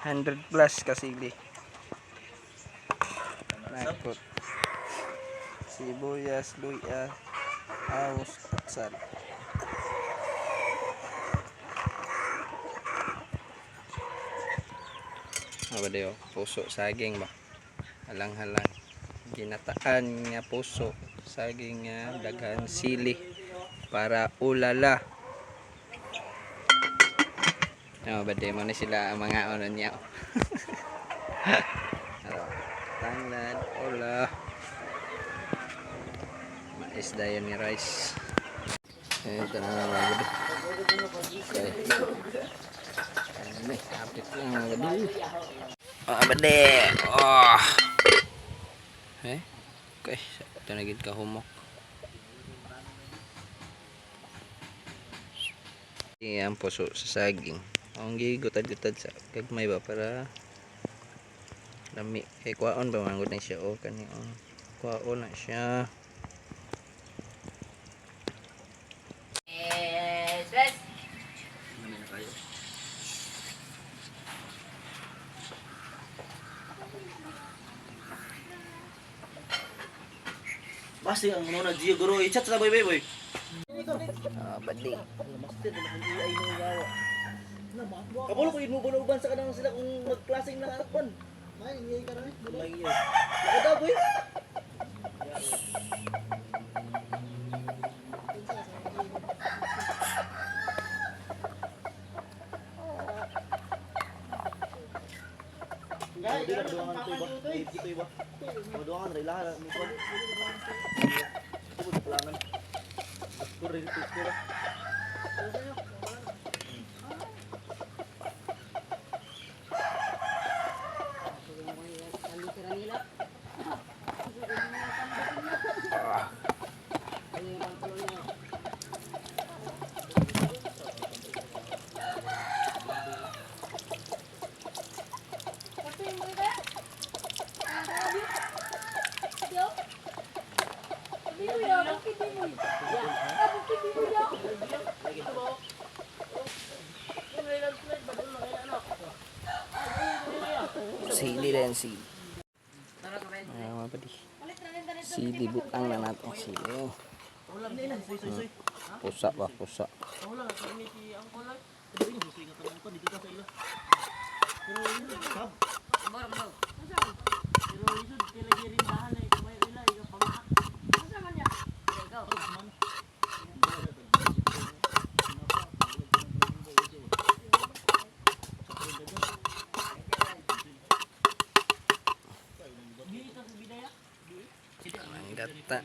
100 plus kasili. Nakot. Sibuyas, luya, awos, atsal. Ano ba dayo? Puso, saging ba? Halang-halang. Ginataan nga puso. Saging nga daghan sili. Para ulala. Ano ba dayo? Mo na sila ang mga ano niya. Ano? Tanglad, ola. Mais dayon ni rice. Eh, ito na lang mga gabi. Okay. Ano eh, kapit lang mga gabi. Mga bade! Oh. Eh? Okay, ito na gid ka humok. Ang puso sa saging. Ang gigutad-gutad sa gagmay ba para lami kay kuwaon ba man gud na siya o kani oh. Kuwaon na siya. Ano na kayo? Basta ang ano na Gio Guro, i-chat sa boy boy boy. Ah, badi. Kabalo ko mo uban sa kanang sila kung magklaseng ng anak kon. May ingay ka rin. May ingay. Nakada boy. Sili din sili. Ah, mga badi. Sili butang na natin sili. Pusa ba pusa. Ang gata.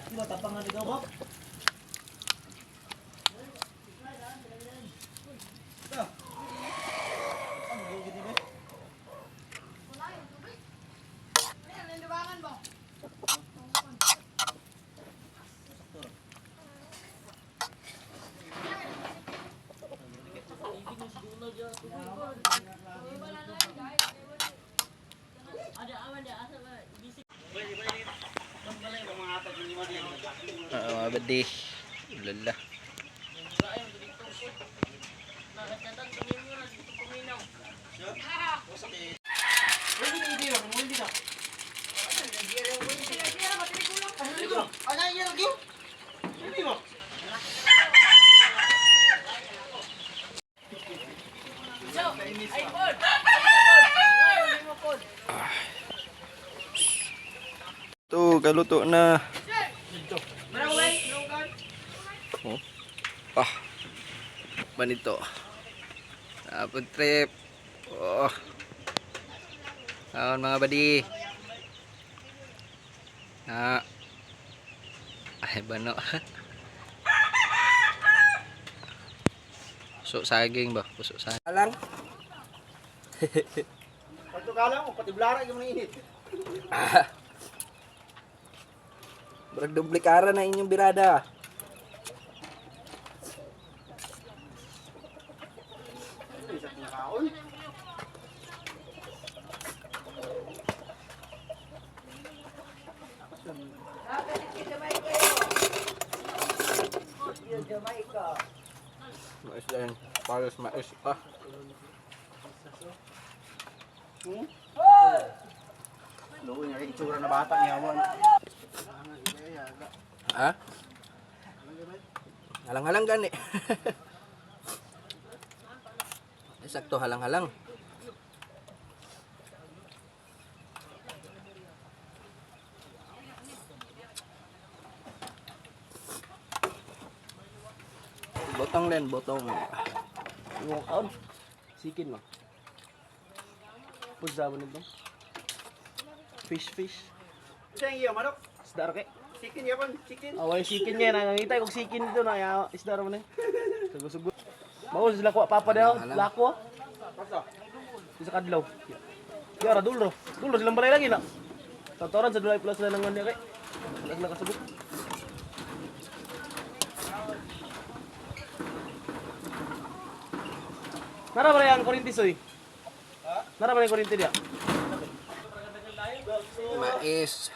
Di ba tapang nga ba? Ah, mga badi. Ulala. Ito, kaluto na. Oh. Ah. Banito. Food trip. Oh. Kaon, mga buddy. Ah. Ay, bano. Puso saging ba? Puso saging. Alang. Pagtukala mo, pati blara yung init. Brag duplikara na inyong birada. Isa pinakaon. Mais din. Palos mais pa. Luoy nga itsura na bata niya mo. Ha? Halang-halang gani. Eh, sakto halang-halang. Botong din, botong. Yung kaon. Sikin mo. Pudza mo nito. Fish, fish. Siya yung manok. Isda ra kay. Chicken yapon, chicken. Away sikin nga nangangita kog sikin dito na ya isda ra man eh. Sugo-sugo. Mao sila kuha papa daw, Alam. lako. Basta. Isa kadlaw. Ya ra dulro. Dulro silang balay lagi na. Tatoran sa dulay plus sila nang niya kay. Wala sila kasabot. Nara ba ang kuryente soy? Nara ba ang kuryente diya? Mais.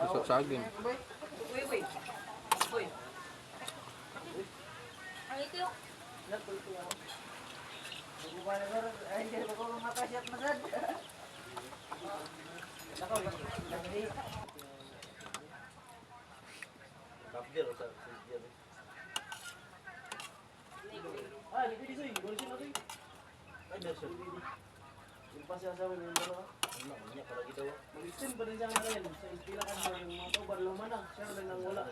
Puso saging. Mag-extend pa rin siya ngayon sa pila ka yung mga tao barlo man na siya rin ang wala.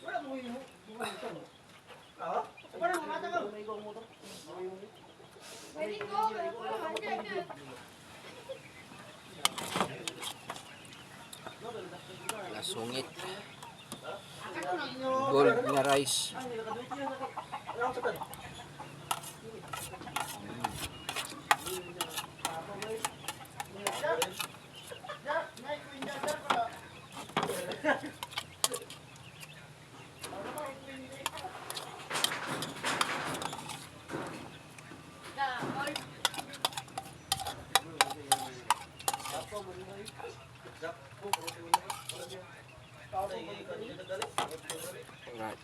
Wala mo yung Ah? Wala mo mata ka. Lasungit. Gold nga rice. Right.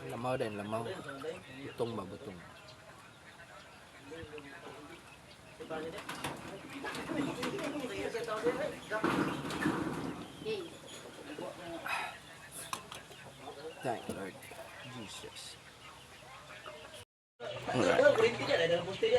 Lamaw din, lamaw. Butong ba, butong. Thank you, Lord Jesus. Alright.